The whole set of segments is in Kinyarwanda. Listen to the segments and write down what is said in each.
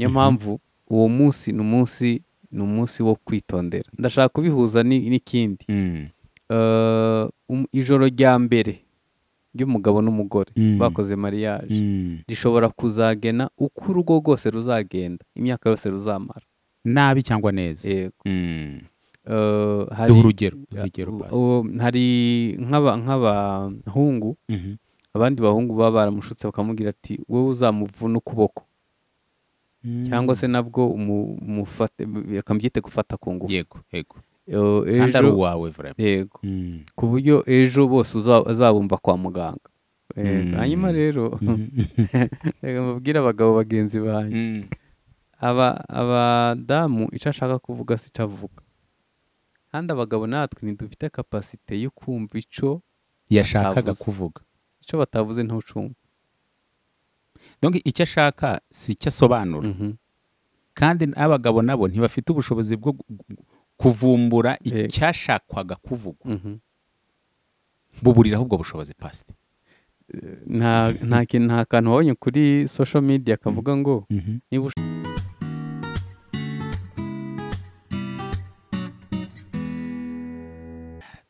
Niyo mpamvu uwo munsi ni umunsi wo kwitondera. Ndashaka kubihuza n'ikindi. Ijoro rya mbere ry'umugabo n'umugore bakoze mariage rishobora kuzagena uko urugo rwose ruzagenda imyaka yose ruzamara, nabi cyangwa neza. Yego. Duha urugero. Hari nk'abahungu, abandi bahungu baba baramushutse bakamubwira ati wowe uzamuvuna ukuboko, cyangwa se nabwo umufate, akambyite gufata ku ngufu. Yego, yego. Kandi ari uwawe vraiment. Yego. Ku buryo ejo bose uzabumva kwa muganga. Hanyuma rero reka mbabwire abagabo bagenzi banjye, abadamu icyo ashaka kuvuga si icyo avuga, kandi abagabo natwe ntidufite kapasite yo kumva icyo yashakaga kuvuga. Icyo batavuze ntucumva. Donc icyo ashaka si icyo asobanura. Kandi abagabo nabo ntibafite ubushobozi bwo kuvumbura icyashakwaga kuvugwa. Buburiraho ubwo bushobozi, Pastor. Nta kantu wabonye kuri social media kavuga ngo niba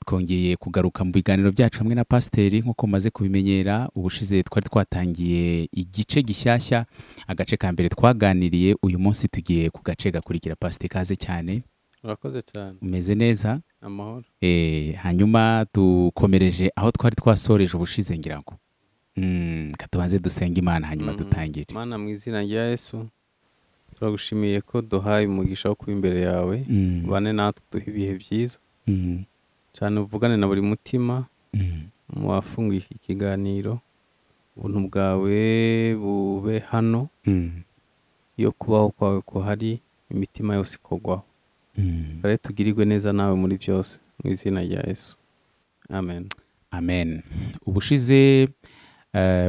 twongeye kugaruka mu biganiro byacu hamwe na Pasiteri nk'uko maze kubimenyera. Ubushize twari twatangiye igice gishyashya, agace ka mbere twaganiriye, uyu munsi tugiye ku gace gakurikira. Pasiteri, kaze cyane. Urakoze cyane. Umeze neza? Amahoro. Hanyuma dukomereje aho twari twasoreje ubushize, ngira ngo katubanze dusenga Imana hanyuma dutangire. Mana, mu izina rya Yesu turagushimiye ko duhaye umugisha wo kuba imbere yawe, bane natwe duhe ibihe byiza cyane, uvugane na buri mutima mu wafunguye iki kiganiro, ubuntu bwawe bube hano, iyo kubaho kwawe kuhari imitima yose ikogwaho. Rero tugirirwe neza nawe muri byose, mu izina rya Yesu, amen. Amen. Ubushize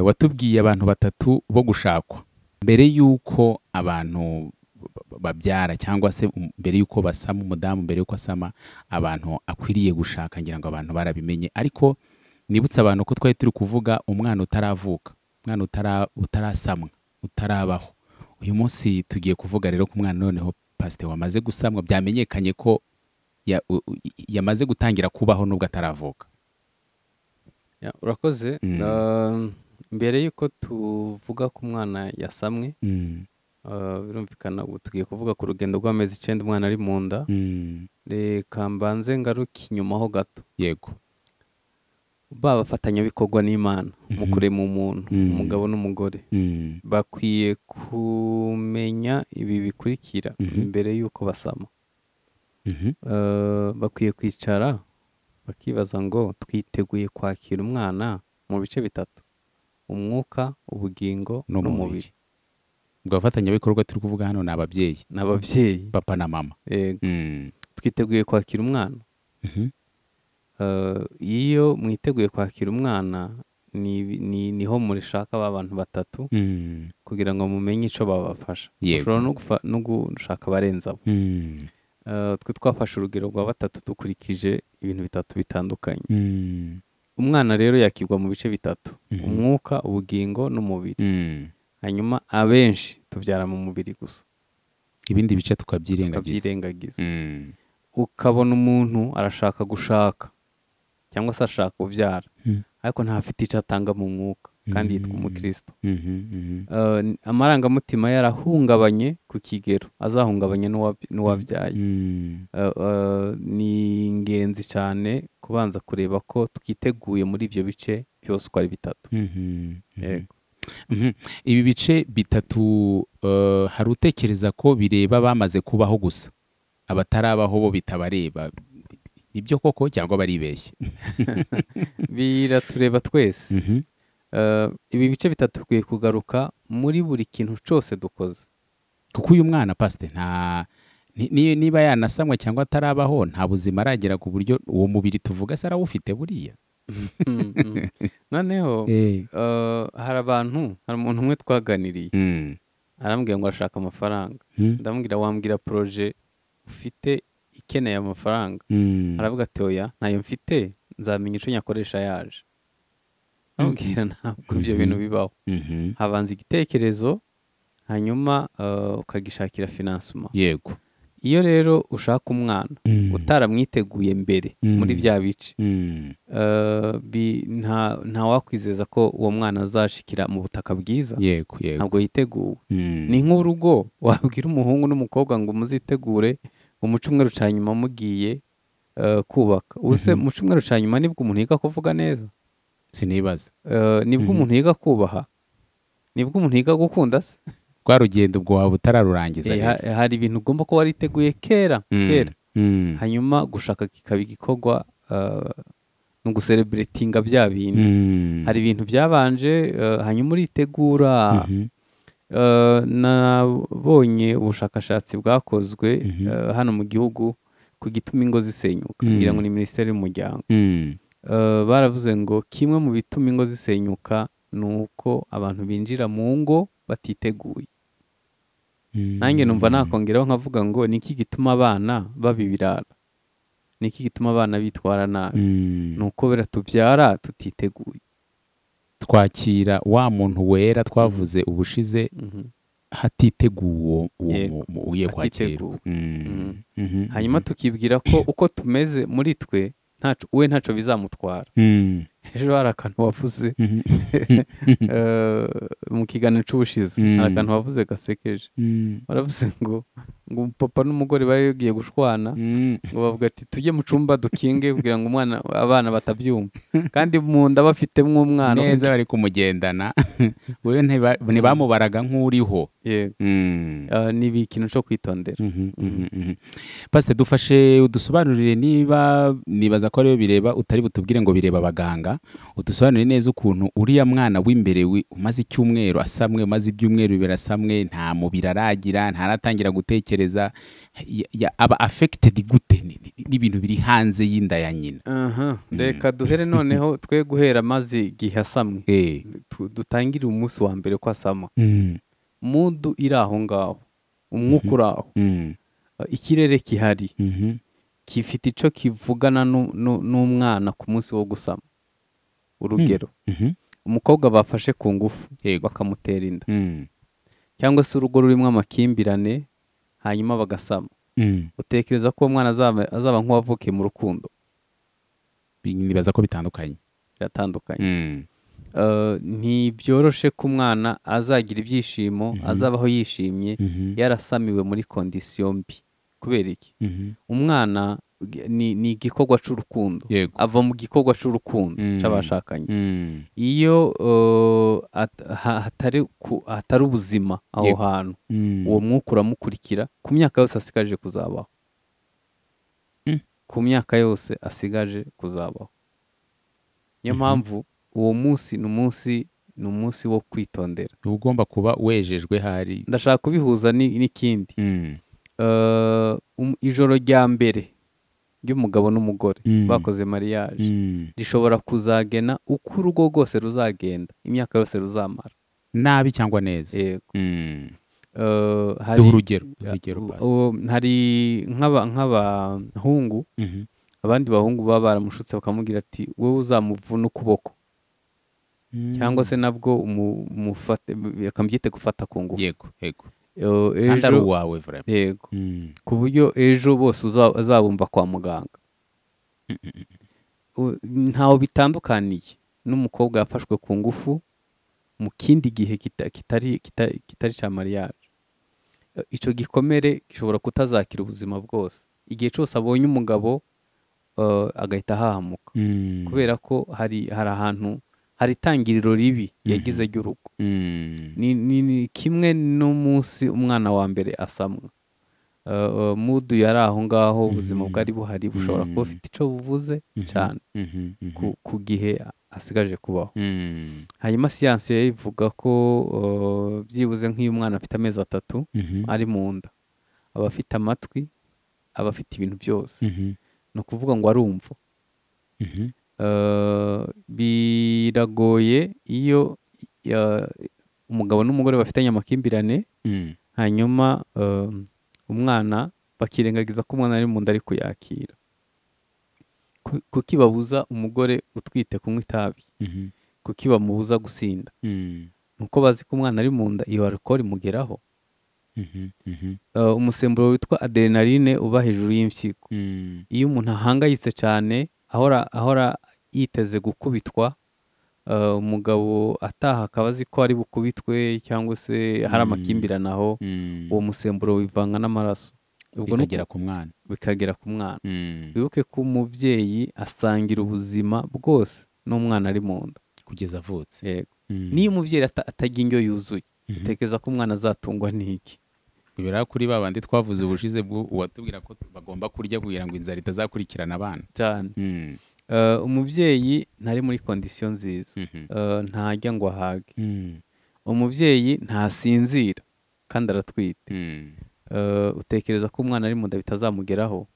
watubwiye abantu batatu bo gushakwa mbere y'uko abantu babyara, cyangwa se mbere y'uko basama umudamu, mbere y'uko asama abantu akwiriye gushaka. Ngira ngo abantu barabimenye, ariko nibutse abantu ko twari turi kuvuga umwana utaravuka, umwana utarasamwa, utarabaho. Uyu munsi tugiye kuvuga rero ku mwana noneho Pasiteri wamaze gusamwa, byamenyekanye ko yamaze gutangira kubaho nubwo ataravuka. Urakoze. Mbere y'uko tuvuga ku mwana yasamwe, birumvikana ubu tugiye kuvuga ku rugendo rw'amezi 9 umwana ari mu nda. Reka mbanze ngaruke inyuma ho gato. Yego. Ba bafatanyabikorwa n'Imana mu kurema umuntu, umugabo n'umugore, bakwiye kumenya ibi bikurikira mbere y'uko basama. Bakwiye kwicara bakibaza ngo twiteguye kwakira umwana mu bice bitatu: umwuka, ubugingo n'umubiri. Ubwo abafatanyabikorwa turi kuvuga hano ni ababyeyi. Ni ababyeyi, papa na mama. Yego. Twiteguye kwakira umwana. Iyo mwiteguye kwakira umwana niho murishaka ba bantu batatu kugira ngo mumenye ico babafasha. Ushobora no gushaka abarenze abo. Twe twafashe urugero rwa batatu dukurikije ibintu bitatu bitandukanye. Umwana rero yakirwa mu bice bitatu: umwuka, ubugingo n'umubiri. Hanyuma abenshi tubyara mu mubiri gusa, ibindi bice tukabyirengagiza. Ukabona umuntu arashaka gushaka cyangwa se ashaka kubyara, ariko ntafite icyo atanga mu mwuka, kandi yitwa umukristo. Amarangamutima yarahungabanye ku kigero azahungabanye n'uwabyaye. Ni ingenzi cyane kubanza kureba ko twiteguye muri ibyo bice byose uko ari bitatu. Yego. Ibi bice bitatu hari utekereza ko bireba bamaze kubaho gusa, abatarabaho bo bitabareba, nibyo koko cyangwa baribeshye? Biratureba twese. Ibi bice bitatu bikwiye kugaruka muri buri kintu cyose dukoze, kuko uyu mwana Pastor nta niba yanasamwe cyangwa atarabaho nta buzima aragera ku buryo uwo mubiri tuvuga se arawufite buriya. Noneho hari abantu, hari umuntu umwe twaganiriye arambwira ngo arashaka amafaranga. Ndamubwira wambwira projet ufite ikeneye amafaranga? Aravuga ati oya ntayo mfite, nzamenya ico nyakoresha yaje. Ndamubwira ntabwo ibyo bintu bibaho. Habanza igitekerezo, Hanyuma ukagishakira financement. Yego. Iyo rero ushaka umwana utaramwiteguye mbere muri bya bice, nta wakwizeza ko uwo mwana azashikira mu butaka bwiza. Yego, yego. Ntabwo yiteguwe. Ni nk'urugo wabwira umuhungu n'umukobwa ngo muzitegure mu cyumweru cya nyuma mugiye kubaka. Ubuse mu cyumweru cya nyuma nibwo umuntu yiga kuvuga neza? Sinibaza. Nibwo umuntu yiga kubaha? Nibwo umuntu yiga gukunda se? Rwa rugendo ubwo waba utararurangiza. Hari ibintu ugomba kuba wariteguye kera kera. Hanyuma gushaka kikaba igikorwa no gucelebratinga bya bintu. Hari ibintu byabanje, hanyuma uritegura. Nabonye ubushakashatsi bwakozwe hano mu gihugu ku gituma ingo zisenyuka, ngira ngo ni Minisiteri y'Umuryango. Baravuze ngo kimwe mu bituma ingo zisenyuka ni uko abantu binjira mu ngo batiteguye. Nanjye numva nakongeraho nkavuga ngo niki gituma abana baba ibirara, niki gituma abana bitwara nabi? Ni uko tubyara tutiteguye. Twakira wa muntu wera twavuze ubushize hatiteguwe uwo kwakira. Hanyuma tukibwira ko uko tumeze muri twe we ntaco bizamutwara. Ejo hari akantu wavuze mu kiganiro c'ubushize, hari akantu wavuze gasekeje. Baravuze ngo papa n'umugore bari bagiye gushwana, ngo bavuga ati tujye mu cumba dukinge kugira ngo umwana abana batabyumva, kandi mu nda bafitemo umwana neza bari kumugendana. Wewe ntibamubaraga nk'uriho. Yego. Ni ikintu cyo kwitondera. Pastor, dufashe udusobanurire, niba nibaza ko ariyo bireba utari butubwire ngo bireba abaganga, udusobanurire neza ukuntu uriya mwana w'imbere umaze icyumweru asamwe, umaze ibyumweru bibiri asamwe, nta mubiri aragira, ntaratangira gutekereza, aba affected gute n'ibintu biri hanze y'inda ya nyina? Reka duhere noneho twe guhera amaze igihe asamwe, dutangire umunsi wa mbere ko asama. Mudu iri aho ngaho, umwuka uri aho, ikirere kihari gifite ico kivugana n'umwana ku munsi wo gusama. Urugero, umukobwa bafashe ku ngufu bakamutera inda, cyangwa se urugo rurimo amakimbirane hanyuma bagasama, utekereza ko uwo mwana azaba nk'uwavukiye mu rukundo? Nibaza ko bitandukanye. Biratandukanye. Ntibyoroshe ko umwana azagira ibyishimo, azabaho yishimye yarasamiwe muri kondisiyo mbi. Kubera iki? Umwana ni igikorwa c'urukundo, ava mu gikorwa c'urukundo c'abashakanye. Iyo hatari ubuzima aho hantu, uwo mwuka uramukurikira ku myaka yose asigaje kuzabaho. Ku myaka yose asigaje kuzabaho. Niyo mpamvu uwo munsi ni umunsi wo kwitondera. Ugomba kuba wejejwe hari. Ndashaka kubihuza n'ikindi. Ijoro rya mbere ry'umugabo n'umugore bakoze mariage rishobora kuzagena uko urugo rwose ruzagenda imyaka yose ruzamara, nabi cyangwa neza. Yego. Hari urugero hari nk'abahungu, abandi bahungu baba baramushutse bakamubwira ati wowe uzamuvuna ukuboko, cyangwa se nabwo umufate, akambyite gufata ku ngufu. Yego, yego. Ejo wawe vraiment. Yego. Ku buryo ejo bose uzabumva kwa muganga. Ntaho bitandukaniye n'umukobwa yafashwe ku ngufu mu kindi gihe kitari cya mariage. Ico gikomere gishobora kutazakira ubuzima bwose. Igihe cyose abonye umugabo agahita ahahamuka, kubera ko hari ahantu hari itangiriro ribi yagize ry'urugo. Ni kimwe n'umunsi umwana wa mbere asamwa. Mudu yari aho ngaho, ubuzima bwari buhari bushobora kuba bufite ico buvuze cyane ku gihe asigaje kubaho. Hanyuma siyanse ivuga ko byibuze nk'iyo umwana afite amezi 3 ari mu nda, aba afite amatwi, aba afite ibintu byose. Ni ukuvuga ngo arumva. Biragoye iyo umugabo n'umugore bafitanye amakimbirane, hanyuma umwana bakirengagiza ko umwana ari mu nda ari kuyakira. Kuki babuza umugore utwite kunywa itabi? Kuki bamubuza gusinda? Nuko bazi ko umwana ari mu nda, iyo alcool imugeraho. Umusemburo witwa adrenaline uba hejuru y'impyiko. Iyo umuntu ahangayitse cyane, ahora yiteze gukubitwa, umugabo ataha akaba azi ko ari bukubitwe cyangwa se hari amakimbirane aho, uwo musemburo wivanga n'amaraso, bikagera ku mwana. Bikagera ku mwana. Wibuke ko umubyeyi asangira ubuzima bwose n'umwana ari mu nda kugeza avutse. Yego. Niyo umubyeyi atarya indyo yuzuye, utekereza ko umwana azatungwa n'iki? Bibera kuri ba bandi twavuze ubushize bwo uwatubwira ko bagomba kurya kugira ngo inzara itazakurikirana abana cyane. Umubyeyi ntari muri kondisiyo nziza, ntajya ngo ahage. Umubyeyi ntasinzira kandi aratwite. Utekereza ko umwana ari mu nda bitazamugeraho?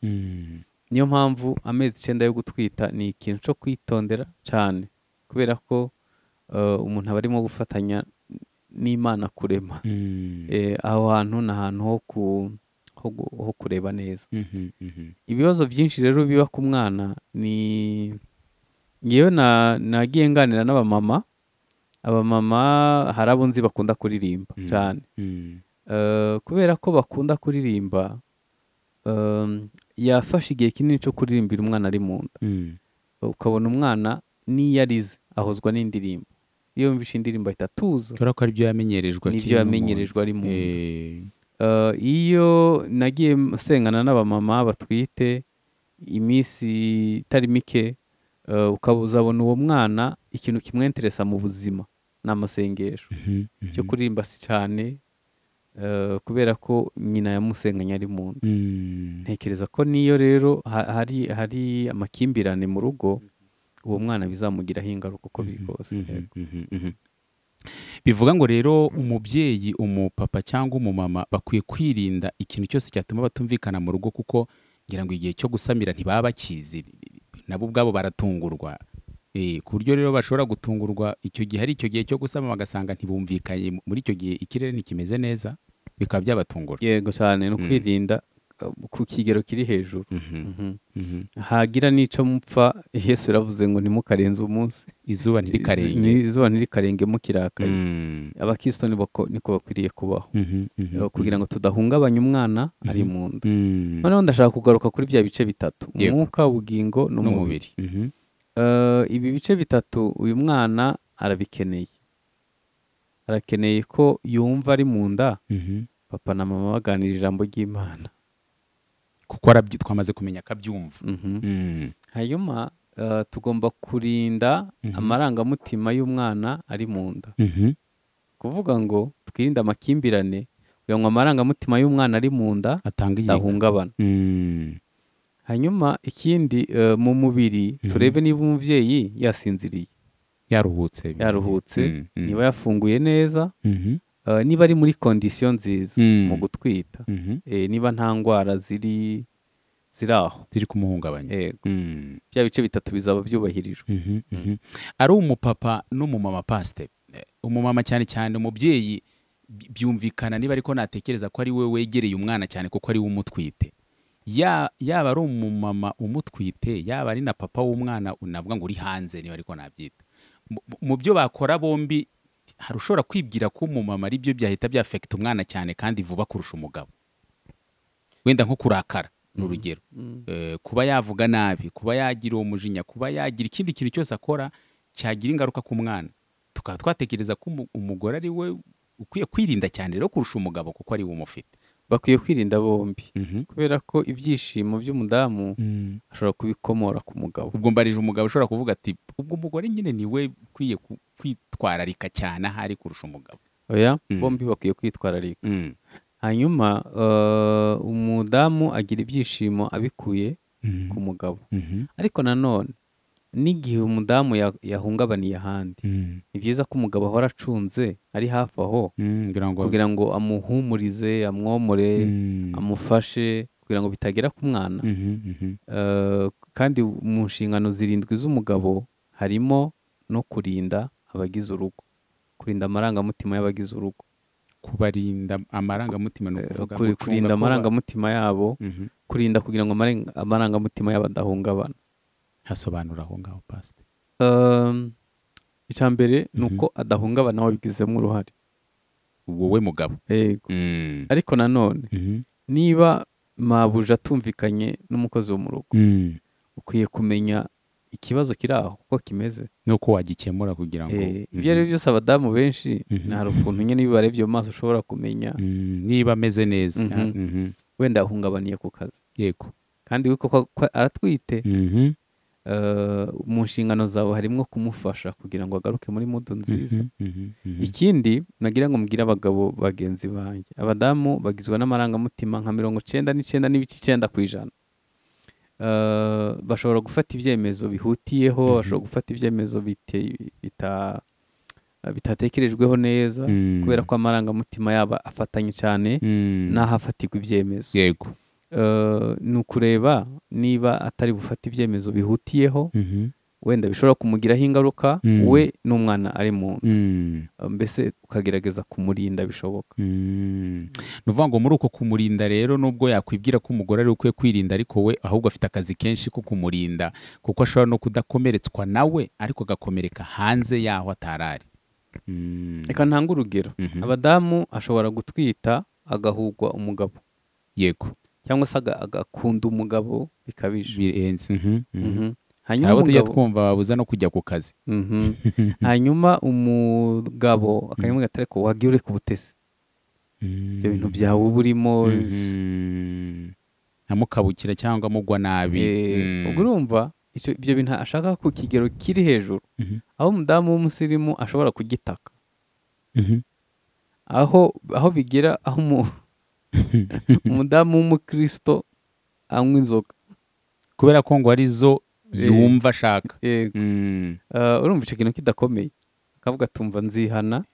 Niyo mpamvu amezi 9 yo gutwita ni ikintu cyo kwitondera cyane, kubera ko umuntu aba arimo gufatanya n'Imana kurema. Aho hantu ni ahantu ho kureba neza. Ibibazo byinshi rero biba ku mwana ni ngewe nagiye nganira n'abamama. Abamama hari abo nzi bakunda kuririmba cyane. Kubera ko bakunda kuririmba, yafashe igihe kinini cyo kuririmbira umwana ari mu nda. Ukabona umwana niyo arize ahozwa n'indirimbo. Iyo yumvishe indirimbo ahita atuza. Kubera ko aribyo yamenyerejwe. Nibyo yamenyerejwe ari mu nda. Iyo nagiye nsengana n'abamama batwite iminsi itari mike, ukaba uzabona uwo mwana ikintu kimwenteresa mu buzima ni amasengesho. Cyo kuririmba si cyane, kubera ko nyina yamusenganye ari mu nda. Ntekereza ko niyo rero hari amakimbirane mu rugo, uwo mwana bizamugiraho ingaruka uko biri kose. Bivuga ngo rero umubyeyi, umupapa cyangwa umumama bakwiye kwirinda ikintu cyose cyatuma batumvikana mu rugo, kuko ngira ngo igihe cyo gusamira ntibaba bakizi, nabo ubwabo baratungurwa. Ku buryo rero bashobora gutungurwa icyo gihe ari icyo gihe cyo gusama, bagasanga ntibumvikanye muri icyo gihe, ikirere ntikimeze neza, bikaba byabatungura. Yego cyane, no kwirinda ku kigero kiri hejuru. Hagira n'ico mupfa, Yesu yaravuze ngo ntimukarenze umunsi, izuba ntirikarenge, izuba ntirikarenge mukirakaye. Abakristo niko bakwiriye kubaho, kugira ngo tudahungabanya umwana ari mu nda. Noneho ndashaka kugaruka kuri bya bice bitatu: umwuka, ubugingo n'umubiri. Ibi bice bitatu uyu mwana arabikeneye. Arakeneye ko yumva ari mu nda, papa na mama baganira ijambo ry'Imana, kuko twamaze kumenya akabyumva. Hanyuma tugomba kurinda amarangamutima y'umwana ari mu nda. Kuvuga ngo twirinde amakimbirane kugira ngo amarangamutima y'umwana ari mu nda adahungabana. Hanyuma ikindi, mu mubiri turebe niba umubyeyi yasinziriye, yaruhutse, niba yafunguye neza, niba ari muri kondisiyo nziza mu gutwita, niba nta ndwara ziri aho ziri kumuhungabanya. Bya bice bitatu bizaba byubahirijwe. Ari umupapa n'umumama pastor, umumama cyane cyane umubyeyi byumvikana niba ariko natekereza ko ari we wegereye umwana cyane kuko ari we umutwite. Yaba ari umumama umutwite, yaba ari na papa w'umwana unavuga ngo uri hanze niba ariko nabyita. Mu byo bakora bombi hari ushobora kwibwira ko umumama ari byo byahita byafekta umwana cyane kandi vuba kurusha umugabo. Wenda nko kurakara ni urugero, kuba yavuga nabi, kuba yagira uwo mujinya, kuba yagira ikindi kintu cyose akora cyagira ingaruka ku mwana. Tukaba twatekereza ko umugore ari we ukwiye kwirinda cyane rero kurusha umugabo kuko ari we umufite. Bakwiye kwirinda bombi, kubera ko ibyishimo by'umudamu ashobora kubikomora ku mugabo. Ubwo mbarije umugabo ushobora kuvuga ati ubwo umugore nyine ni we ukwiye kwitwararika cyane ahari kurusha umugabo. Oya, bombi bakwiye kwitwararika. Hanyuma umudamu agira ibyishimo abikuye ku mugabo. Ariko nanone n'igihe umudamu yahungabaniye ahandi, ni byiza ko umugabo ahora acunze ari hafi aho, kugira ngo amuhumurize, amwomore, amufashe, kugira ngo bitagera ku mwana. Kandi mu nshingano 7 z'umugabo harimo no kurinda abagize urugo, kurinda amarangamutima y'abagize urugo. Kubarinda amarangamutima no kuvuga kurinda amarangamutima yabo, kurinda kugira ngo amarangamutima yabo adahungabana. Hasobanura aho ngaho pastor. Icya mbere ni uko adahungabana wabigizemo uruhare, wowe mugabo. Yego. Ariko nanone niba mabuja atumvikanye n'umukozi wo mu rugo, ukwiye kumenya ikibazo kiri aho uko kimeze nuko wagikemura kugira ngo ibyo ari byo byose. Abadamu benshi nta ukuntu nyine iyo ubarebye mu maso ushobora kumenya niba ameze neza, wenda ahungabaniye ku kazi. Yego. Kandi ko aratwite, mu nshingano zawe harimo kumufasha kugira ngo agaruke muri mudu nziza. Ikindi nagira ngo mbwire abagabo bagenzi banjye, abadamu bagizwe n'amarangamutima nka 99.9%. Bashobora gufata ibyemezo bihutiyeho, bashobora gufata ibyemezo bitatekerejweho neza, kubera ko amarangamutima yabo afatanye cyane n'ahafatirwa ibyemezo. Yego. Ni ukureba niba atari bufate ibyemezo bihutiyeho, wenda bishobora kumugiraho ingaruka we n'umwana ari mu nda, mbese ukagerageza kumurinda bishoboka. Ni ukuvuga ngo muri uko kumurinda rero, nubwo yakwibwira ko umugore ari ukwiye kwirinda, ariko we ahubwo afite akazi kenshi ko kumurinda, kuko ashobora no kudakomeretswa nawe ariko agakomereka hanze yaho atarari. Reka ntange urugero. Abadamu ashobora gutwita agahugwa umugabo. Yego. Cyangwa se agakunda umugabo bikabije. Hanyuma abo tujya twumva babuza no kujya ku kazi. Hanyuma umugabo akanyamubwira ati ariko wagiye ureka ubutesi, ibyo bintu byawe uba urimo, amukabukira cyangwa amugwa nabi. Ubwo urumva ibyo bintu ashaka ku kigero kiri hejuru, aho umudamu w'umusirimu ashobora kugitaka, aho bigera aho umudamu w'umukristo anywa inzoga kubera ko ngo arizo yumva ashaka. Urumva icyo kintu kidakomeye, akavuga atumva nzihana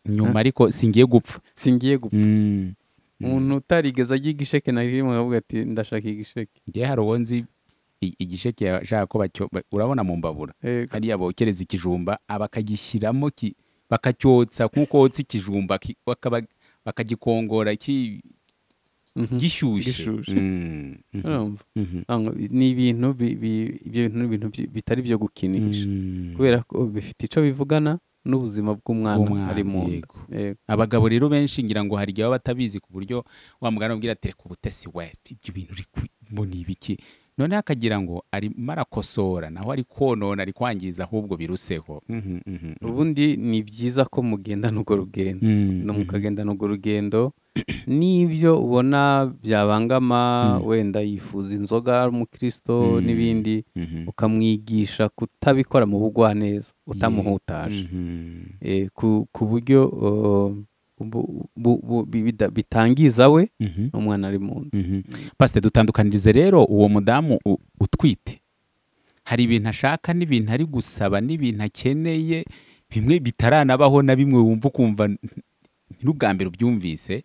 nyuma ariko singiye gupfa, singiye gupfa. Umuntu utarigeze ajya igisheke na rimwe akavuga ati ndashaka igisheke. Ngiye hari uwo nzi igisheke yashaka ko urabona mu mbabura hariya bokereza ikijumba abakagishyiramo bakacyotsa nk'uko wotsa ikijumba, bakagikongora gishyushye. Ni ibintu ibyo bintu bitari byo gukinisha, kubera ko bifite icyo bivugana n'ubuzima bw'umwana ari mu nda. Abagabo rero benshi ngira ngo hari igihe baba batabizi, ku buryo wa mugana ubwira ati reka ubutesi we, ibyo bintu uri kubona ibiki, noneho akagira ngo arimo arakosora naho ari konona, ari kwangiza ahubwo biruseho. Ubundi ni byiza ko mugendana urwo rugendo, no mukagendana urwo rugendo n'ibyo ubona byabangama, wenda yifuza inzoga ari umukristo n'ibindi, ukamwigisha kutabikora mu bugwaneza utamuhutaje, ku buryo bitangiza we n'umwana ari mu nda. Pastor, dutandukanirize rero uwo mudamu utwite, hari ibintu ashaka n'ibintu ari gusaba n'ibintu akeneye, bimwe bitaranabaho na bimwe wumva ukumva n'ubwa mbere ubyumvise.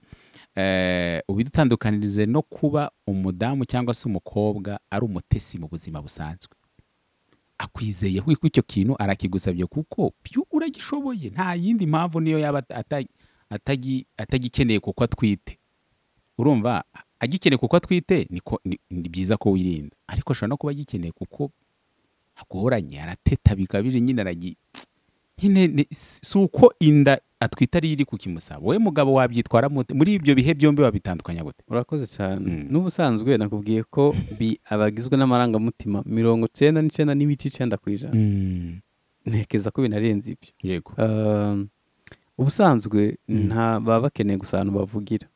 Ubidutandukanirize no kuba umudamu cyangwa se umukobwa ari umutesi mu buzima busanzwe, akwizeye ko icyo kintu arakigusabye kuko byo uragishoboye, nta yindi mpamvu niyo yaba atagikeneye kuko atwite. Urumva agikeneye kuko atwite niko ni byiza ko wirinda, ariko ashobora no kuba agikeneye kuko agoranye, arateta bikabije nyine, nyine si uko inda atwita ari iri kukimusaba. Wowe mugabo wabyitwara muri ibyo bihe byombi wabitandukanya gute? Urakoze cyane. N'ubusanzwe nakubwiye ko abagizwe n'amarangamutima 99.9%. Ntekeza ko binarenze ibyo. Yego. Ubusanzwe nta baba bakeneye gusa ahantu bavugira.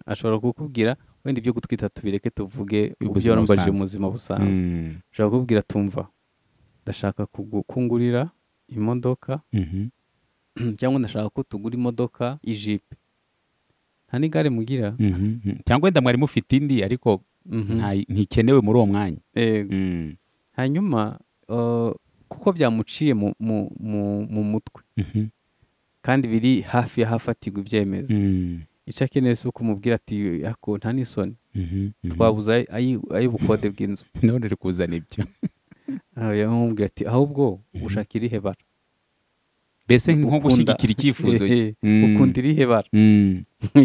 Ashobora kukubwira wenda ibyo gutwita tubireke tuvuge ibyo warumbaje mu buzima busanzwe. Ashobora kukubwira tumva ndashaka kugungurira imodoka, cyangwa ndashaka ko tugura imodoka ijipe, nta n'igare mugira, cyangwa wenda mwari mufite indi ariko ntikenewe muri uwo mwanya. Hanyuma kuko byamuciye mu mutwe kandi biri hafi y'ahafatirwa ibyemezo, icyo akeneye si ukumubwira ati ako nta n'isoni, twabuze ay'ubukode bw'inzu none uri kuzana ibyo. Yamubwira ati ahubwo ushaka irihe bara, mbese nko gushyigikira icyifuzo cye, ukunda irihe bara,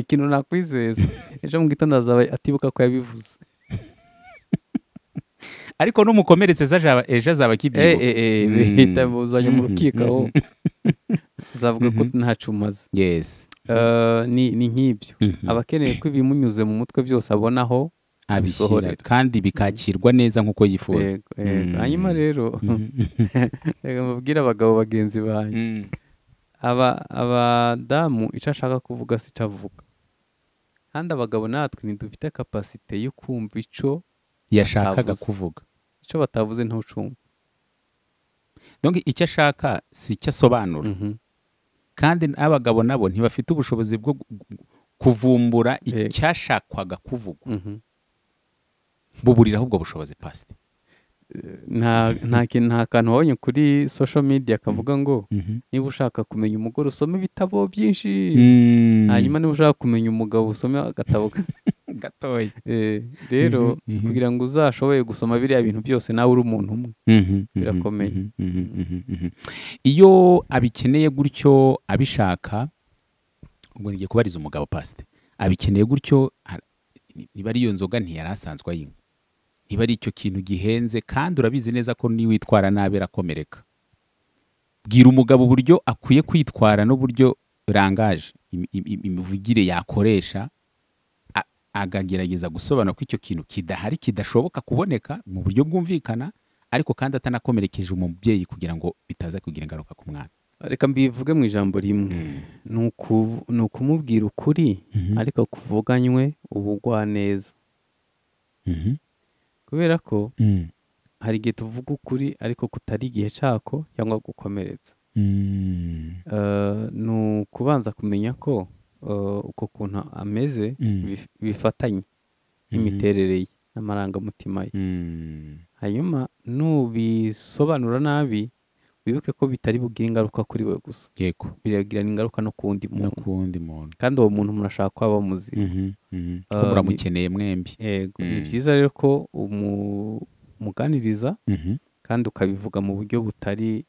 ikintu nakwizeza ejo mu gitondo azaba atibuka ko yabivuze. Ariko n'umukomeretse ejo azaba akibyibuka. Bihita uzajya mu rukiko aho uzavuga ko ntacu umaze. Yes. Ni nk'ibyo. Abakeneye ko ibimunyuze mu mutwe byose abonaho abisohorera kandi bikakirwa neza nk'uko yifuza. Hanyuma rero reka mbabwire abagabo bagenzi banyu, abadamu icyo ashaka kuvuga si icyo avuga, kandi abagabo natwe ntidufite kapasite yo kumva icyo yashakaga kuvuga. Icyo batavuze ntucumva. Donc icyo ashaka si icyo asobanura. Kandi n'abagabo nabo ntibafite ubushobozi bwo kuvumbura icyashakwaga kuvugwa. Buburiraho ubwo bushobozi pastor. Nta kantu wabonye kuri social media kavuga ngo niba ushaka kumenya umugore usome ibitabo byinshi, hanyuma niba ushaka kumenya umugabo usome agatabo gatoya. Rero kugira ngo uzashoboye gusoma biriya bintu byose nawe uri umuntu umwe birakomeye. Iyo abikeneye gutyo abishaka, ubwo ngiye kubariza umugabo pastor, abikeneye gutyo, niba ari iyo nzoga ntiyari asanzwe ayinywa, niba ari icyo kintu gihenze kandi urabizi neza ko niwitwara nabi arakomereka, bwira umugabo uburyo akwiye kwitwara n'uburyo rangaje imivugire yakoresha, akagerageza gusobanura ko icyo kintu kidahari kidashoboka kuboneka mu buryo bwumvikana, ariko kandi atanakomerekeje umubyeyi kugira ngo bitaza kugira ingaruka ku mwana. Reka mbivuge mu ijambo rimwe, ni ukumubwira ukuri ariko kuvuganywe ubugwaneza. Kubera ko hari igihe tuvuga ukuri ariko kutari igihe cyako cyangwa gukomeretsa. Ni ukubanza kumenya ko uko kuntu ameze bifatanye n'imiterere ye n'amarangamutima ye. Hanyuma nubisobanura nabi wibuke ko bitari bugire ingaruka kuri we gusa, biragira ingaruka no ku wundi muntu, kandi uwo muntu murashaka ko aba muzima, ko muramukeneye mwembi. Yego, ni byiza rero ko umuganiriza kandi ukabivuga mu buryo butari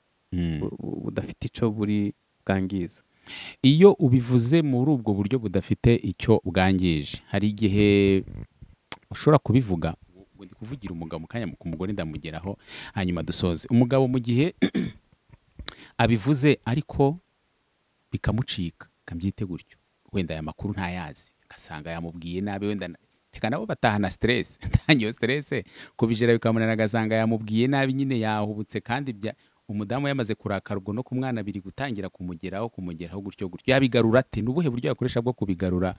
budafite icyo buri bwangiza. Iyo ubivuze muri ubwo buryo budafite icyo bwangije, hari igihe ushobora kubivuga, ndi kuvugira umugabo mu kanya ku mugore ndamugeraho hanyuma dusoze. Umugabo mu gihe abivuze ariko bikamucika, kabyite gutyo, wenda aya makuru ntayazi, agasanga yamubwiye nabi, wenda reka nabo batahana stress, ntangiyo stress kubijera bikamunana, agasanga yamubwiye nabi nyine yahubutse, kandi umudamu yamaze kurakara ubwo no ku mwana biri gutangira kumugeraho gutyo gutyo. Yabigarura ate? N'ubuhe buryo yakoresha bwo kubigarura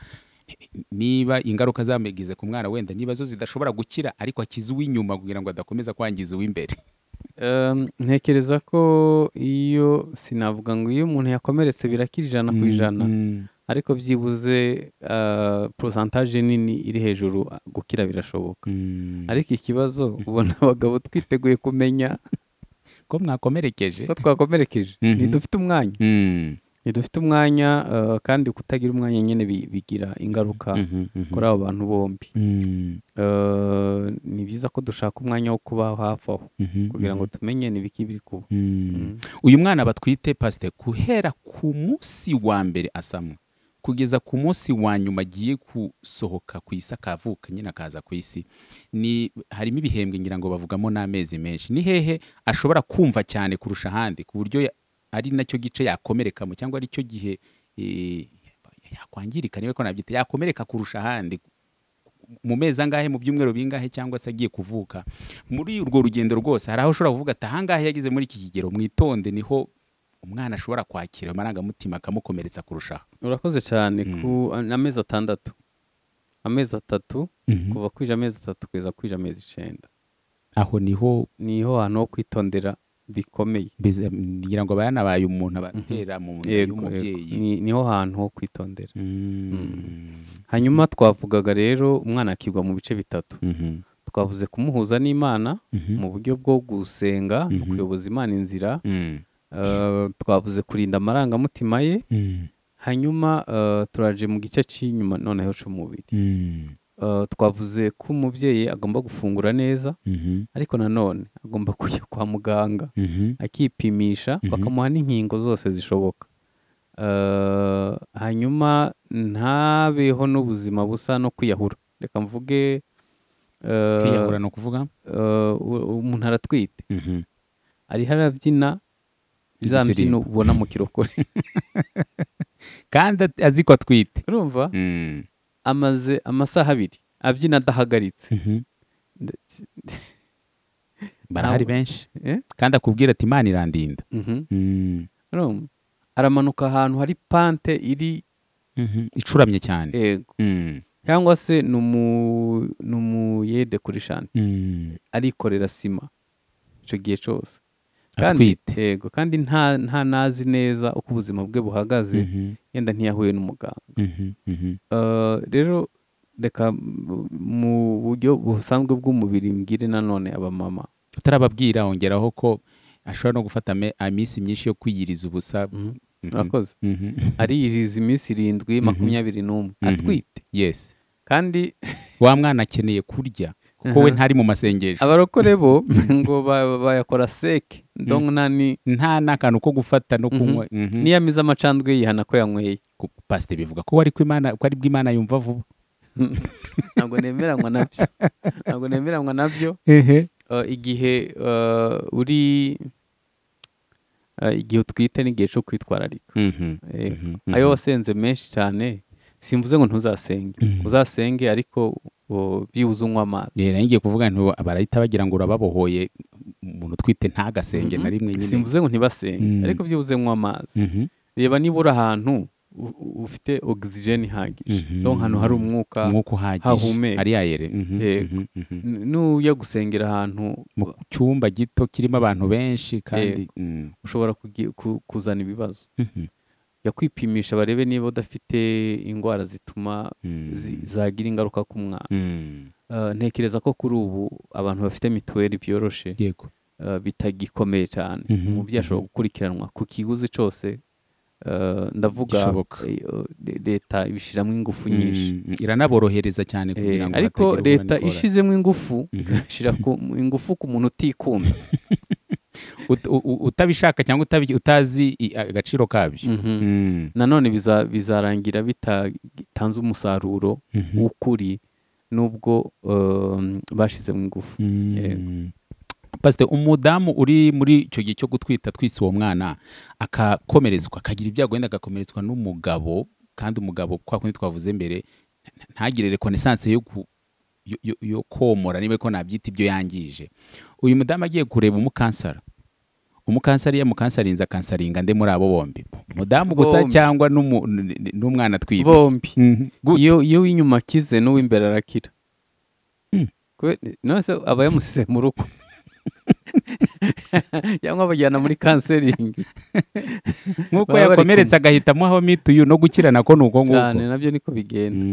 niba ingaruka zamugize ku mwana wenda niba zo zidashobora gukira, ariko akize uw'inyuma kugira ngo adakomeza kwangiza uw'imbere? Ntekereza ko iyo sinavuga ngo iyo umuntu yakomeretse birakira 100%, ariko byibuze pourcentage nini iri hejuru gukira birashoboka. Ariko ikibazo ubona abagabo twiteguye kumenya ko mwakomerekeje, ko twakomerekeje, ntidufite umwanya. Ntidufite umwanya, kandi kutagira umwanya nyine bigira ingaruka kuri abo bantu bombi. Ni byiza ko dushaka umwanya wo kuba hafi aho kugira ngo tumenye n'ibiki biri kuba. Uyu mwana batwite pastor, guhera ku munsi wa mbere asamwa kugeza ku munsi wa nyuma agiye gusohoka ku isi akavuka nyine akaza ku isi, ni harimo ibihembwe ngira ngo bavugamo n'amezi menshi, ni hehe ashobora kumva cyane kurusha ahandi ku buryo ari nacyo gice yakomerekamo, cyangwa ari cyo gihe yakwangirika, niwe ko nabyita yakomereka kurusha ahandi, mu mezi angahe, mu byumweru bingahe, cyangwa se agiye kuvuka? Muri urwo rugendo rwose hari aho ushobora kuvuga ati ahangahe yageze muri iki kigero mwitonde, niho umwana ashobora kwakira amarangamutima akamukomeretsa kurushaho. Urakoze cyane. Ku amezi 6, amezi 3, kuva kwija amezi 3 kugeza kwija amezi 9, aho niho hantu ho kwitondera bikomeye. Ngira ngo bayanabaye umuntu abatera mu nda y'umubyeyi, niho hantu ho kwitondera. Hanyuma twavugaga rero umwana akigwa mu bice bitatu. Twavuze kumuhuza n'Imana mu buryo bwo gusenga no kuyoboza Imana inzira. Twavuze kurinda amarangamutima ye. Hanyuma turaje mu gice cy'inyuma noneho cy'umubiri. Twavuze ko umubyeyi agomba gufungura neza, ariko nanone agomba kujya kwa muganga akipimisha, bakamuha n'inkingo zose zishoboka. Hanyuma ntabeho n'ubuzima busa no kwiyahura. Reka mvuge Kwiyahura ni ukuvuga Umuntu aratwite, ariho arabyina za mbyino ubona mu kirokore kandi azi ko atwite, urumva amaze amasaha 2 abyina adahagaritse. Barahari benshi kandi akubwira ati Imana irandinda. Aramanuka ahantu hari pante iri icuramye cyane, yego, cyangwa se numuyede kuri shanti arikorera sima icyo gihe cyose atwite, yego, kandi nta nazi neza uko ubuzima bwe buhagaze, yenda ntiyahuye n'umuganga. Rero reka mu buryo busanzwe bw'umubiri mbwire nanone abamama utarababwira, ongeraho ko ashobora no gufata iminsi myinshi yo kwiyiriza ubusa. Murakoze. Ariyiriza iminsi 7 21 atwite. Yes. Kandi wa mwana akeneye kurya kuko we ntari mu masengesho. Abarokore bo ngo bayakora seke, donc nta n'akantu ko gufata no kunywa. Niyo amize amacandwe yihana ko yanyweye. Pastor bivuga ko ari ko Imana, ko ari bw'Imana yumva vuba. Ntabwo nemeranywa nabyo. Ntabwo nemeranywa nabyo. Igihe uri igihe utwite n'igihe cyo kwitwararika. Ayo wasenze menshi cyane, simvuze ngo ntuzasenge, uzasenge ariko byibuze unywa amazi. Ngiye kuvuga nti barahita bagira ngo urababohoye, umuntu utwite ntagasenge na rimwe nyine. Simvuze ngo ntibasenge, ariko byibuze unywa amazi. Reba niba uri ahantu ufite oxygen ihagije, donc ahantu hari umwuka uhagije, ari ayere. Nujya gusengera ahantu mu cyumba gito kirimo abantu benshi kandi ushobora kuzana ibibazo. Yakwipimisha barebe niba udafite indwara zituma zagira ingaruka ku mwana. Ntekereza ko kuri ubu abantu bafite mituweli byoroshe, bitagikomeye cyane. Umubyeyi ashobora gukurikiranwa ku kiguzi cyose. Ndavuga leta ibishiramo ingufu nyinshi, iranaborohereza cyane kugira ngo, ariko leta ishizemo ingufu igashira ingufu ku muntu utikunda, utabishaka cyangwa utazi agaciro kabyo. Nanone bizarangira bitatanze umusaruro w'ukuri nubwo bashizemo ingufu. Pastor, umudamu uri muri icyo gihe cyo gutwita twitse uwo mwana akakomerezwa, akagira ibyago wenda agakomeretswa n'umugabo, kandi umugabo kwa kundi twavuze mbere ntagire reconnaissance yo komora, niba ko nabyita ibyo yangije. Uyu mudamu agiye kureba umukansara, umukansari yamukansarinza akansaringa nde muri abo bombi, umudamu gusa cyangwa n'umwana atwite? Bombi. Iyo w'inyuma akize n'uw'imbere arakira. None se aba yamusize mu rugo cyangwa bajyana muri kanseringi nkuko yakomeretse agahitamo aho mituyu no gukirana ko nuko nguko cyane, nabyo niko bigenda.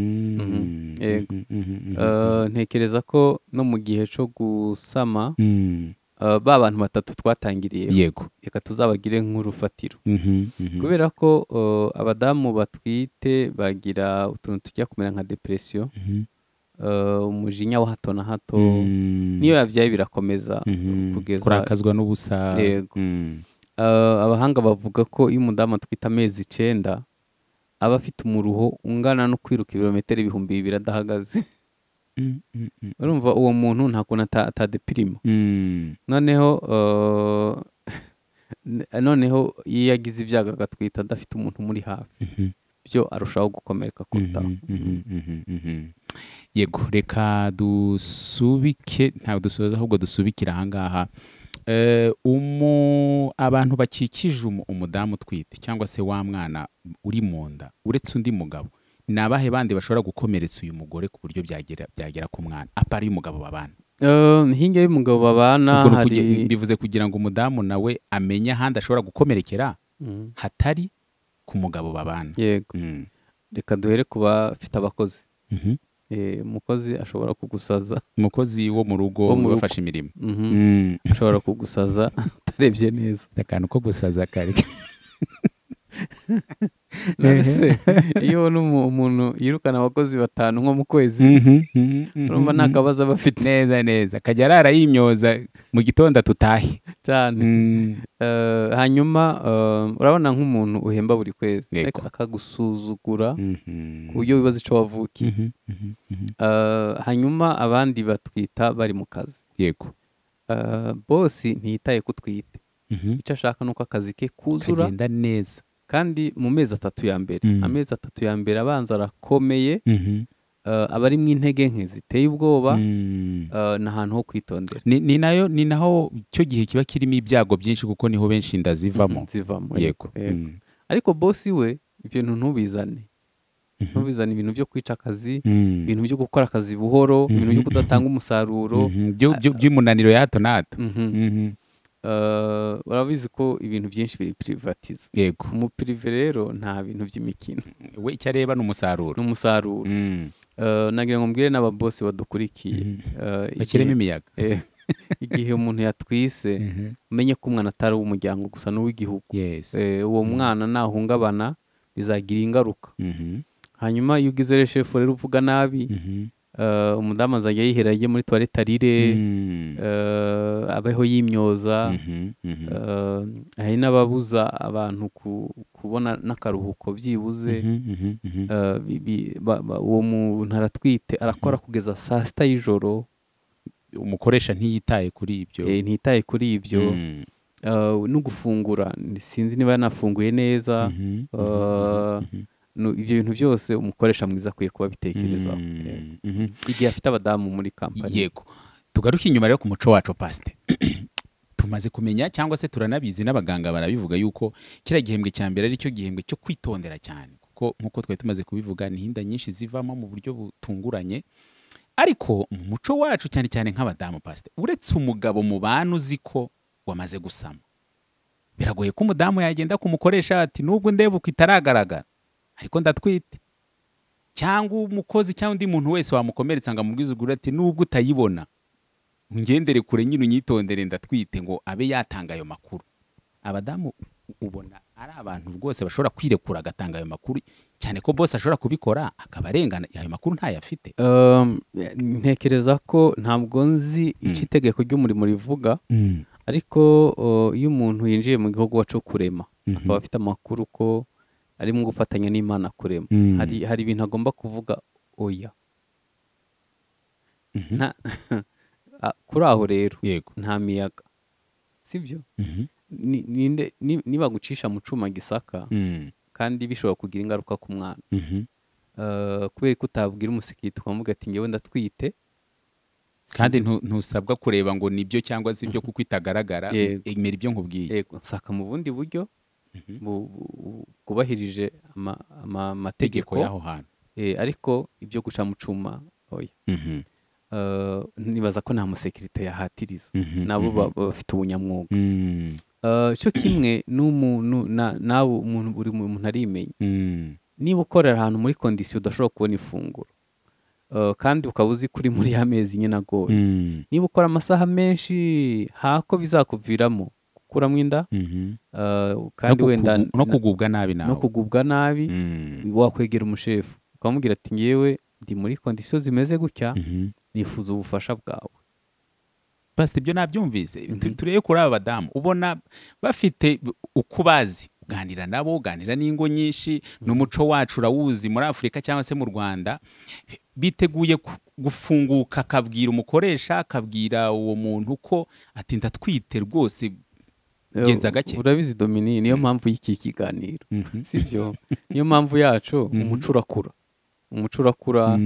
Ntekereza ko no mu gihe cyo gusama ba bantu batatu twatangiriye, yego, reka tuzabagire nk'urufatiro. Kubera ko abadamu batwite bagira utuntu tujya kumera nka depression, umujinya wa hato na hato, niyo yabyaye birakomeza kugeza kurakazwa n'ubusa. Yego. Abahanga bavuga ko iyo umudamu atwite amezi 9 aba afite umuruho ungana no kwiruka ibirometero 2000 adahagaze. Urumva uwo muntu nta kuntu atadepirima. Noneho iyo yagize ibyago agatwita adafite umuntu muri hafi, byo arushaho gukomereka kurutaho. Yego, reka dusubike, ntabwo dusoza ahubwo dusubikira ahangaha. Abantu bakikije umudamu utwite cyangwa se wa mwana uri mu nda uretse undi mugabo, ni abahe bandi bashobora gukomeretsa uyu mugore ku buryo byagera ku mwana apari y'umugabo babana? Hinge y'umugabo babana hari, bivuze kugira ngo umudamu nawe amenye ahandi ashobora gukomerekera hatari ku mugabo babana. Yego. Reka duhere ku bafite abakozi. Umukozi ashobora kugusaza, umukozi wo mu rugo ubafasha imirimo ashobora kugusaza utarebye neza. Akantu ko gusaza kare. None se iyo ubona umuntu yirukana abakozi 5 nko mu kwezi, urumva nta kabazo aba afite. Neza neza, akajya arara yimyoza mu gitondo tutahe cyane. Hanyuma urabona nk'umuntu uhemba buri kwezi ariko akagusuzugura ku buryo wibaza ico wavukiye. Hanyuma abandi batwita bari mu kazi. Yego. Bosi ntiyitaye kutwite, icyo ashaka nuko akazi ke kuzura kagenda neza, kandi mu mezi 3 ya mbere, amezi 3 ya mbere abanza arakomeye, aba ari mu intege nke ziteye ubwoba, n'ahantu ho kwitondera. Ni naho cyo gihe kiba kirimo ibyago byinshi, kuko niho benshi inda zivamo. Yego. Ariko bosi we ibintu ntubizane ibintu byo kwica akazi, ibintu byo gukora akazi buhoro, ibintu byo kudatanga umusaruro, by'umunaniro ya hato na hato. Urabizi ko ibintu byinshi biri privatize. Yego. Mu prive rero nta bintu by'imikino, we icyo areba ni umusaruro. Nagira ngo mbwire n'ababosi badukurikiye, bakiremo imiyaga. Igihe umuntu yatwise, umenye ko umwana atari uw'umuryango gusa n'uw'igihugu. Uwo mwana nahungabana bizagira ingaruka. Hanyuma iyo ugize chef rero uvuga nabi, umudamu azajya yihera ajye muri toilette arire, abeho yimyoza. Hari n'ababuza abantu kubona n'akaruhuko byibuze. Uwo muntu aratwite arakora kugeza saa 6 y'ijoro, umukoresha ntiyitaye kuri ibyo. Ntiyitaye kuri ibyo. No gufungura sinzi niba yanafunguye neza. Ibyo bintu byose umukoresha mwiza akwiye kuba bitekerezaho igihe afite abadamu muri kampani. Yego. Tugaruke inyuma rero ku muco wacu pasite. Tumaze kumenya cyangwa se turanabizi n'abaganga barabivuga yuko kiriya gihembwe cya mbere ari cyo gihembwe cyo kwitondera cyane, kuko nkuko twari tumaze kubivuga ni inda nyinshi zivamo mu buryo butunguranye. Ariko mu muco wacu cyane cyane nk'abadamu pasite, uretse umugabo mu bantu uzi ko wamaze gusama, biragoye ko umudamu yagenda kumukoresha ati nubwo ndeba uko itaragaragara ariko ndatwite, cyangwa umukozi cyangwa undi muntu wese wamukomeretsa ngo amubwize ukuri ati nubwo utayibona ngendere kure nyine unyitondere ndatwite, ngo abe yatanga ayo makuru. Abadamu ubona ari abantu rwose bashobora kwirekura agatanga ayo makuru, cyane ko boss ashobora kubikora akaba arengana ayo makuru ntayafite. Ntekereza ko ntabwo nzi icyo itegeko ry'umurimo rivuga, ariko iyo umuntu yinjiye mu gihugu wacu kurema akaba afite amakuru ko arimo gufatanya n'Imana kurema, hari ibintu agomba kuvuga oya. Kuri aho rero nta miyaga, sibyo? Niba gucisha mu cuma gisaka kandi bishobora kugira ingaruka ku mwana, kubera ko utabwira umusekirite ukamuvuga ati ngewe ndatwite, kandi ntusabwa kureba ngo nibyo cyangwa si ibyo kuko itagaragara, emera ibyo nkubwiye. Yego, nsaka mu bundi buryo bwubahirije amategeko y'aho hantu, ariko ibyo guca mu cuma oya. Nibaza ko nta musekirite yahatiriza, nabo bafite ubunyamwuga. Cyo kimwe n'umuntu nawe umuntu buri muntu arimenya. Niba ukorera ahantu muri kondisiyo udashobora kubona ifunguro, kandi ukaba uzi kuri muri ya mezi nyine agoye, niba ukora amasaha menshi hako bizakuviramo gukuramo inda, kandi wenda no kugubwa nabi, nawe no kugubwa nabi, wakwegera umushefu ukamubwira ati ngewe ndi muri kondisiyo zimeze gutya, nifuza ubufasha bwawe. Pastor, ibyo nabyumvise. Turebe kuri aba badamu ubona bafite uko bazi uganira nabo, uganira n'ingo nyinshi, n'umuco wacu urawuzi muri Afurika cyangwa se mu Rwanda, biteguye gufunguka akabwira umukoresha, akabwira uwo muntu ko ati ndatwite rwose genza gake. Urabizi Dominique, niyo mpamvu y'iki kiganiro, sibyo? Niyo mpamvu yacu umuco urakura, umuco urakura.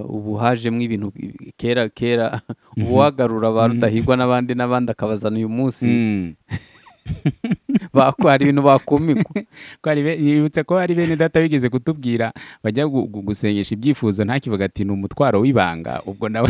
Ubu hajemo ibintu kera kera ubu wagarura abantu udahigwa n'abandi n'abandi akabazana uyu munsi, hari ibintu bakumikwa. Yibutse ko hari bene data bigeze kutubwira bajya gusengesha ibyifuzo ntakivuga ati ni umutwaro w'ibanga, ubwo nawe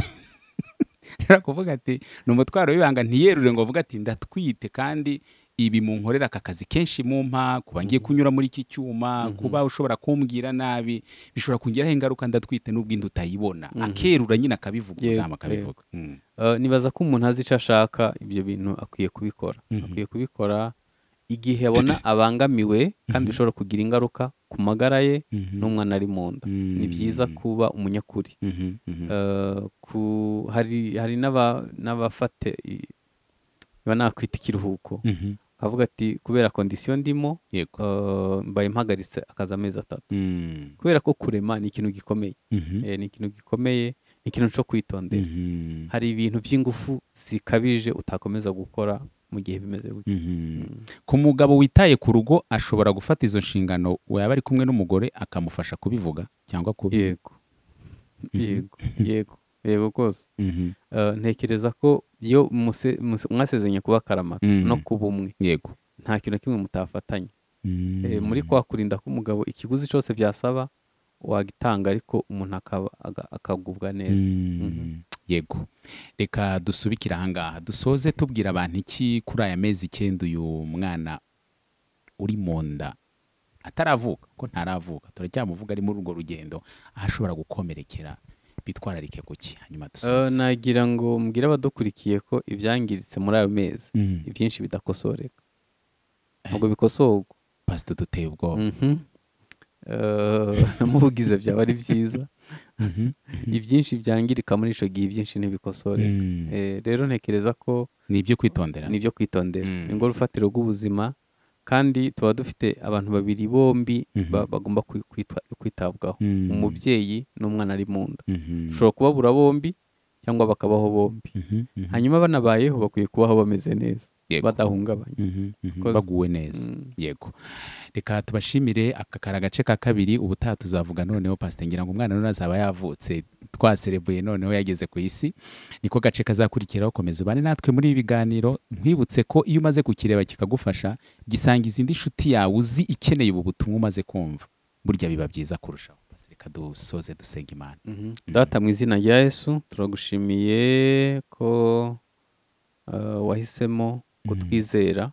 kuvuga ati ni umutwaro w'ibanga ntiyerure ngo avuge ati ndatwite kandi ibi munkorera aka kazi kenshi mumpa, kuba ngiye kunyura muri iki cyuma, kuba ushobora kumbwira nabi bishobora kungiraho ingaruka, ndatwite nubwo inda utayibona. Akerura nyine akabivuga, umudamu akabivuga. Nibaza ko umuntu azi icyo ashaka, ibyo bintu akwiye kubikora, akwiye kubikora. Igihe abona abangamiwe kandi bishobora kugira ingaruka ku magara ye n'umwana ari mu nda, ni byiza kuba umunyakuri. Hari n'abafate nakwita ikiruhuko, akavuga ati kubera kondisiyo ndimo mbaye mpagaritse akazi amezi 3, kubera ko kurema ni ikintu gikomeye, ni ikintu gikomeye, ni ikintu cyo kwitondera. Hari ibintu by'ingufu zikabije utakomeza gukora mu gihe bimeze gutyo. Ku mugabo witaye ku rugo ashobora gufata izo nshingano, yaba ari kumwe n'umugore akamufasha kubivuga cyangwa kubi. Yego yego yego yego rwose. Ntekereza ko iyo mwasezeranye kuba akaramata no kuba umwe, yego, nta kintu kimwe mutafatanya. Muri kwa kurinda k'umugabo ikiguzi cyose byasaba wagitanga, ariko umuntu akagubwa neza. Yego, reka dusubikira ahangaha, dusoze tubwira abantu iki kuri aya mezi 9 uyu mwana uri mu nda ataravuka, ko ntaravuka turacyamuvuga, ari muri urwo rugendo aho ashobora gukomerekera, bitwararike kuki? Hanyuma dusoze. Nagira ngo mbwire abadukurikiye ko ibyangiritse muri ayo mezi ibyinshi bidakosoreka, ntabwo bikosorwa. Pastor, duteye ubwoba. Namubugize byaba ari byiza. Ibyinshi byangirika muri ico gihe ibyinshi ntibikosoreka. Rero ntekereza ko ni ibyo kwitondera, ni ibyo kwitondera, ni ngo urufatiro rw'ubuzima, kandi tuba dufite abantu babiri bombi bagomba kwitabwaho, umubyeyi n'umwana ari mu nda. Ushobora kubabura bombi cyangwa bakabaho bombi, hanyuma banabayeho bakwiye kubaho bameze neza, badahungabanye, baguwe neza. Yego, reka tubashimire. Aka kari agace ka 2, ubutaha tuzavuga noneho Pastor ngira ngo umwana none azaba yavutse, twaserebuye noneho yageze ku isi, niko gace kazakurikiraho. Komeza ubane natwe muri ibi biganiro. Nkwibutse ko iyo umaze kukireba kikagufasha, gisangiza indi nshuti yawe uzi ikeneye ubu butumwa umaze kumva, burya biba byiza kurushaho. Reka dusoze dusenga Imana. Data, mu izina rya Yesu turagushimiye ko wahisemo kutwizera,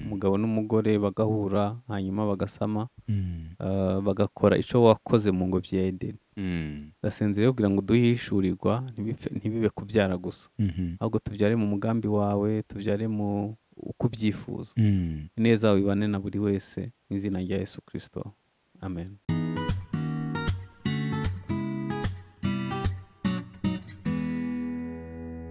umugabo n'umugore bagahura hanyuma bagasama, bagakora icyo wakoze mu ngobyi ya Edeni. Ndasenze rero kugira ngo duhishurirwa ntibibe kubyara gusa, ahubwo tubyare mu mugambi wawe, tubyare mu uko ubyifuza. Ineza wibane na buri wese mu izina rya Yesu Kristo, amen.